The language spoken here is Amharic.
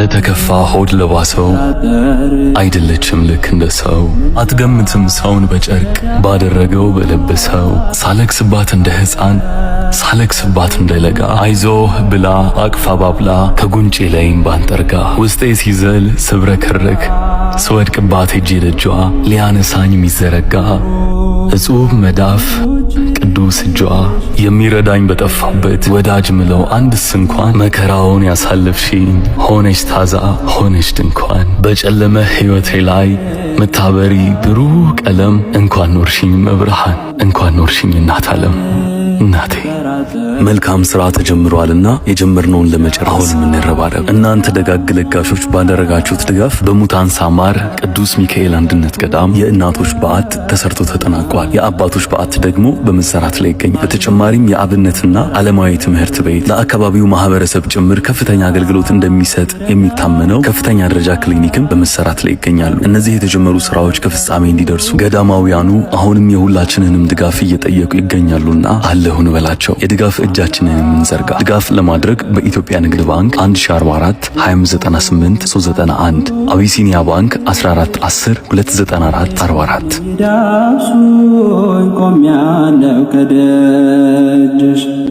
ለተከፋ ሆድ ለባሰው አይደለችም ልክ እንደ ሰው። አትገምትም ሰውን በጨርቅ ባደረገው በለበሰው። ሳለቅስባት እንደ ሕፃን፣ ሳለቅስባት እንደ ለጋ፣ አይዞህ ብላ አቅፋ ባብላ ከጉንጬ ላይም ባንጠርጋ፣ ውስጤ ሲዘል ስብረከረክ ስወድቅባት ሄጄ ደጇ ሊያነሳኝ የሚዘረጋ እጹብ መዳፍ ቅዱስ እጇ። የሚረዳኝ በጠፋበት ወዳጅ ምለው አንድስ እንኳን መከራውን ያሳለፍሽኝ ሆነች ታዛ ሆነች ድንኳን። በጨለመ ሕይወቴ ላይ ምታበሪ ብሩህ ቀለም፣ እንኳን ኖርሽኝ እመብርሃን፣ እንኳን ኖርሽኝ እናት ዓለም እናቴ። መልካም ስራ ተጀምሯልና የጀመርነውን ለመጨረስ አሁንም እንረባረብ። እናንተ ደጋግ ለጋሾች ባደረጋችሁት ድጋፍ በሙታን ሳማር ቅዱስ ሚካኤል አንድነት ገዳም የእናቶች በዓት ተሰርቶ ተጠናቋል። የአባቶች በዓት ደግሞ በመሰራት ላይ ይገኛል። በተጨማሪም የአብነትና ዓለማዊ ትምህርት ቤት፣ ለአካባቢው ማህበረሰብ ጭምር ከፍተኛ አገልግሎት እንደሚሰጥ የሚታመነው ከፍተኛ ደረጃ ክሊኒክም በመሰራት ላይ ይገኛሉ። እነዚህ የተጀመሩ ስራዎች ከፍጻሜ እንዲደርሱ ገዳማውያኑ አሁንም የሁላችንንም ድጋፍ እየጠየቁ ይገኛሉና አለሁ እንበላቸው። የድጋፍ እጃችንን የምንዘርጋ። ድጋፍ ለማድረግ በኢትዮጵያ ንግድ ባንክ 1044 298 391፣ አቢሲኒያ ባንክ 14 10 294 44። ዳሱኝ ቆሜያለሁ ከደጅሽ።